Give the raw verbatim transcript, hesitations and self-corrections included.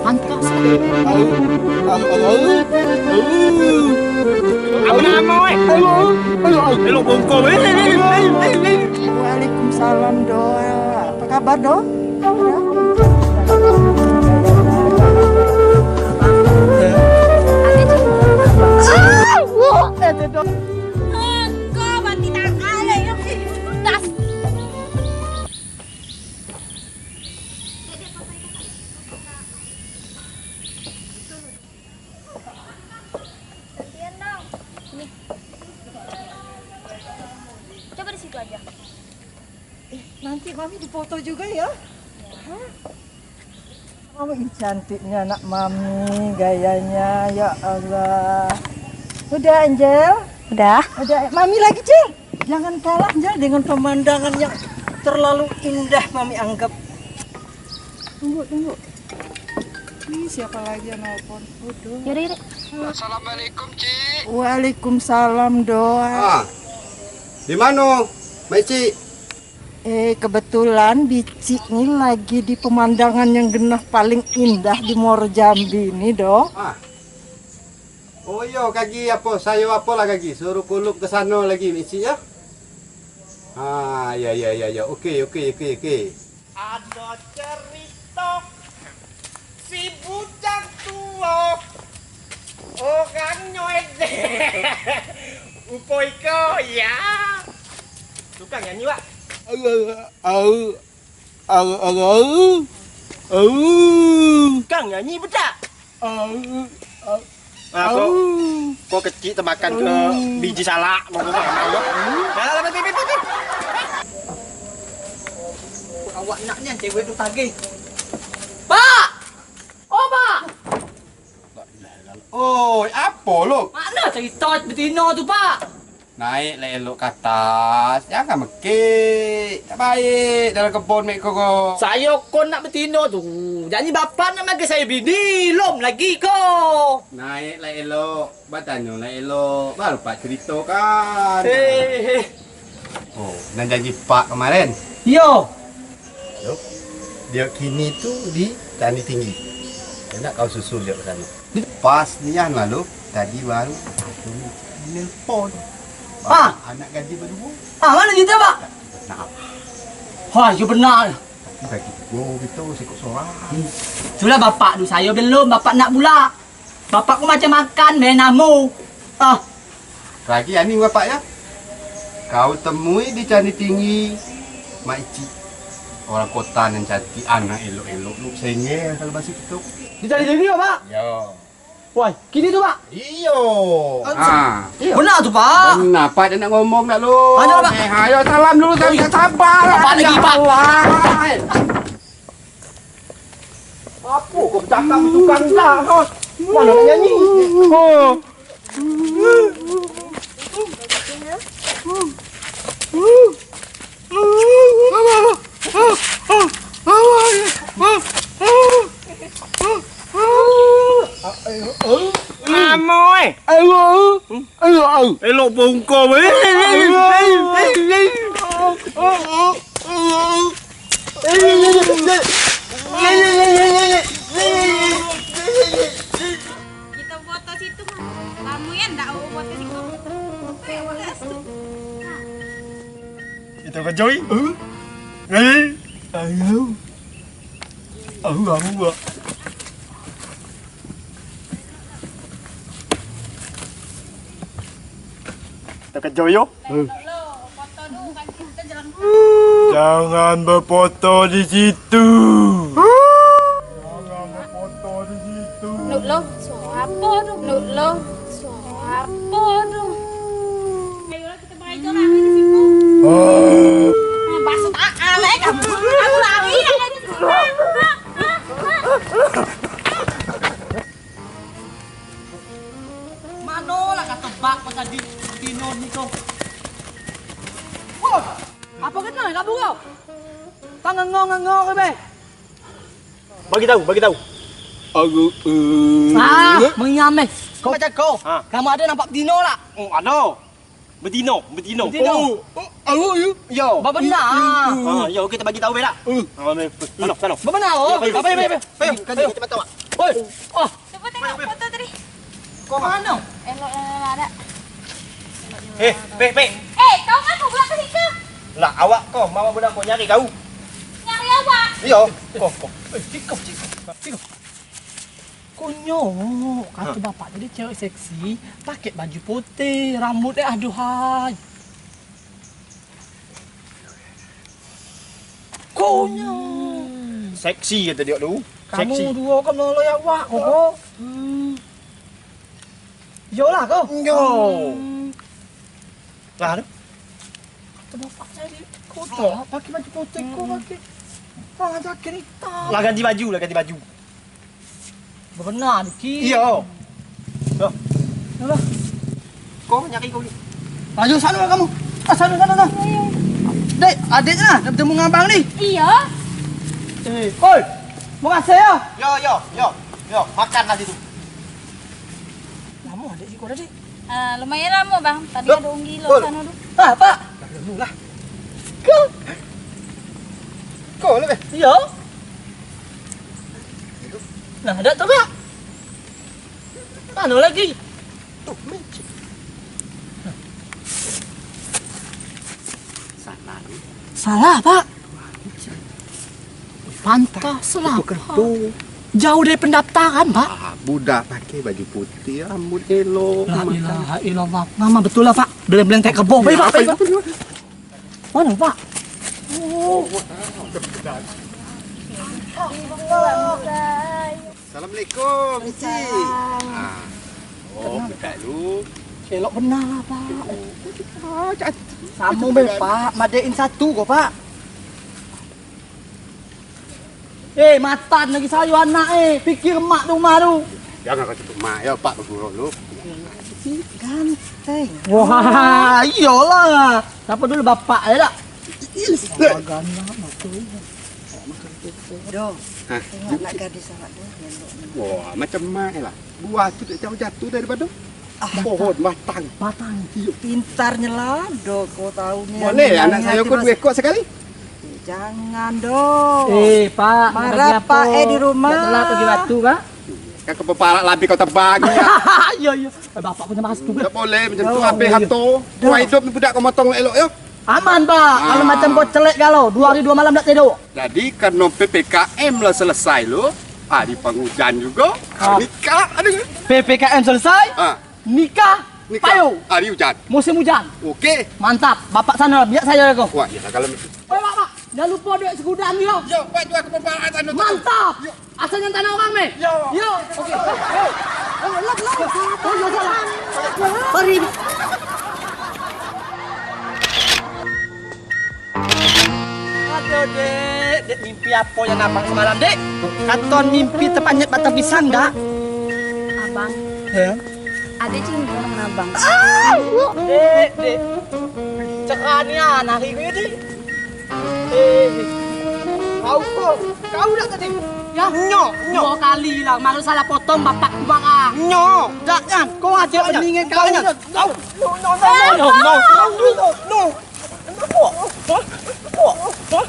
Pantas. Apo namo, eh? Elok bongkok, eh. Waalaikumsalam, Doa. Apa kabar, Doa? Engkau berarti tak ada yang das. Gantian dong. Nih. Coba di situ aja. Eh, nanti Mami dipoto juga ya. Hah? Mami, ih, cantiknya anak Mami, gayanya, ya Allah. Udah, Angel? Udah. Udah, Mami lagi, Cil. Jangan kalah, Angel, dengan pemandangan yang terlalu indah Mami anggap. Tunggu, tunggu. Ini siapa lagi yang nelpon? Udah. Yaudah, yaudah. Assalamualaikum, Cik. Waalaikumsalam, Doa. Ah, di mano, Mak Cik? Eh, kebetulan Bicik ni lagi di pemandangan yang genah paling indah di Muaro Jambi ni, Doa. Ah. Oh iyo, kagi apo, sayo apolah kagi, suruh Kulub ke sano lagi, Mak Cik, yo. Ah, ya, ya, ya, ya. Oke, oke, oke, oke. Ado cerito si bujang tuo, orangnyo edeh. Upo iko, ya? Tukang nyanyi, Wak. Au, au, au, au, au, au. Tukang nyanyi bedak. Au, au. Ah, kok, kok kecik temakan ke biji salak, mau kau makan, yo? Dah, dah, dah, pi, pi, pi, pi. Awak nak nian cewek tu tagih. Pak! Oh, Pak! Oi, apo lo? Mano carito betino tu, Pak? Naiklah elok ka ateh, jangan mekik. Tak baik dalam kebon mek ko, ko. Sayo ko nak betino tu. Jadi bapak nak magai sayo bini, lom lagi ko. Naiklah elok, batanyolah elok, baru Pak ceritokan. Heh, heh. Oh, nan janji Pak kemarin? Iyo. Yo. Dia kini tu di Candi Tinggi. Nak kau susul dia ke sana. Pas nian lalu, tadi baru aku nelpon. Ah. Anak gadih baduo. Ah, mano cerito, Pak? Nah. Wah, iyo benar. Tapi bagi duo gitu, sikok sorang. Hmm. Itulah bapak tu, sayo belum, bapak nak pula. Bapak ko macam makan, main namo. Ah. Lagi ani bapak ya. Kau temui di Candi Tinggi, Mak Icik. Orang kota nan cantik, anak elok-elok, lu sengel kalau bahasa kito. Di Candi Tinggi, Pak? Yo. Wah, kini tu, Pak? Iyo. Ah. Iyo. Benar tu, Pak. Benar, Pak, dia nak ngomong nak lu. Ayo, Pak. Eh, ayo salam dulu, sabar, sabar. Sabar lagi, Pak. Ya Allah. Apo kau bacakak di tukang dah, ha? Mano nak nyanyi? Oh. Amoy. Elok bongkok, eh. Kita foto situ mah. Kamu ya ndak mau foto situ. Ayo, foto situ. Nah. Kita ke Joy. Huh? Eh, ayo. Aku gak mau, Pak. Kita ke Joy, yo. Jangan berfoto di situ. Jangan berfoto di situ. Nuk lo, suara apa tu? Nuk lo, suara apa tu? Ayolah, kita main ke lari di situ. Ah. Nah, basah tak aneh kamu. Aku lari ya. Manolah kato bak ko tadi, tino ni ko. Wah, apo kena kabu kau? Tangengong-ngengong ko, be. Bagi tahu, bagi tahu. Aku, eh. Ah, mengiam, eh. Kau macam kau. Ha. Kamu ada nampak tino lah? Oh, ada. Betino, betino. Betino. Oh, oh, alo, yo. Yo. Babana. Ah, yo, kita bagi tahu bela. Uh. Ah, ni. Sano, sano. Babana, oh. Yo, yo, yo, yo. Ayo, ayo, ayo. Ayo, ayo, ayo. Oi. Ah. Cuba tengok foto tadi. Kau mano? Elok lah, lah, dah. Eh, Pek, Pek. Eh, kau kan budak ka situ? Lah, awak ko, mama budak ko nyari kau. Nyari awak? Iyo. Ko, ko. Eh, ciko, ciko. Ciko. Konyo, kato bapak tadi cewek seksi, pakai baju putih, rambut eh, aduhai. Konyo. Seksi kato diok tu. Kamu duo kan menoloi awak, Koko. Hmm. Iyolah, ko. Yo. Hmm. Lah, tu. Kato bapak tadi, ko tu, pakai baju putih, ko pakai. Ah, jaket hitam. Lah ganti baju, lah ganti baju. Babana, Duki. Iyo. Yo. Yolah. Ko nyari ko ni. Ayo, sano kamu. Ah, sano, sano, sano. Dek, adek lah, nak bertemu dengan abang ni. Iyo. Eh, oi. Makasih yo. Yo, yo, yo. Yo, makan lah situ. Lamo adek siko tadi. Ah, lumayan lamo, Bang. Tadi ado urang gilo sano tu. Ah, Pak. Lah, lamo lah. Ko. Ko lah, Beh. Iyo. Nah, ado tu, Pak. Mano lagi? Tu, mencik. Salah ni. Salah, Pak. Pantas lah, Pak. Jauh dari pendaftaran, Pak. Ah, budak pakai baju putih, rambut elok. La ilaha illallah. Mama betul lah, Pak. Beleng-beleng kayak kebo. Baik, Pak. Baik, Pak. Mano, Pak? Oh. Assalamualaikum, Cik. Ah. Oh, budak lu. Elok bana lah, Pak. Ah, cantik. Samo be, Pak. Made in satu ko, Pak. Eh, matan lagi sayo anak, eh. Pikir mak di rumah tu. Jangan kau sebut mak, yo, Pak baguru lu. Ganteng. Wah, iyolah. Siapa dulu bapak, ya tak? Yes. Doh, tengok nak gadis awak tu, elok. Wah, macam mak lah. Buah tu tak jauh jatuh daripada pohon batang. Batang. Iyo. Pintarnyo lah, doh, kau tahu ni. Boleh, anak sayo ko duo ekor sakali? Jangan, doh. Eh, Pak, marah, Pak, eh, di rumah. Nak telat pagi waktu, Pak. Kan kepala labih kau tebang. Iyo, iyo. Eh, bapak punyo maksud. Tak boleh macam tu, habis harto. Wah, hidup ni budak kau motong elok yo. Aman, Pak. Kalau macam kau celek galo, duo hari duo malam tak tidur. Jadi, karena P P K M lah selesai lo, hari panghujan juga, nikah ada. P P K M selesai, nikah, nikah. Payo. Hari hujan. Musim hujan. Oke. Mantap. Bapak sana, biar saya ko. Wah, iya kalau macam tu. Oi, Pak, Pak. Jangan lupa duit segudang yo. Yo, Pak, jual ke bapak sana. Mantap. Yo. Asal nyan tanah urang, meh? Yo. Yo. Oke. Yo. Oh, lap, lap. Oh, yo, salah. Sorry. Aduh, Dek. Dek, mimpi apo yang abang semalam, Dek? Katon mimpi tapanyet batang pisang, dak? Abang. Ya? Adek cinta dengan abang. Dek, Dek. Ceranian hari ko, Dek. Eh, kau ko, kau dak tadi? Ya. Nyo, nyo. Duo kali lah, malu salah potong bapak ku marah. Nyo. Dak nyan, kau aja mendingan kau nyan. Kau. No, no, no, no, no, no, no, no. No. No.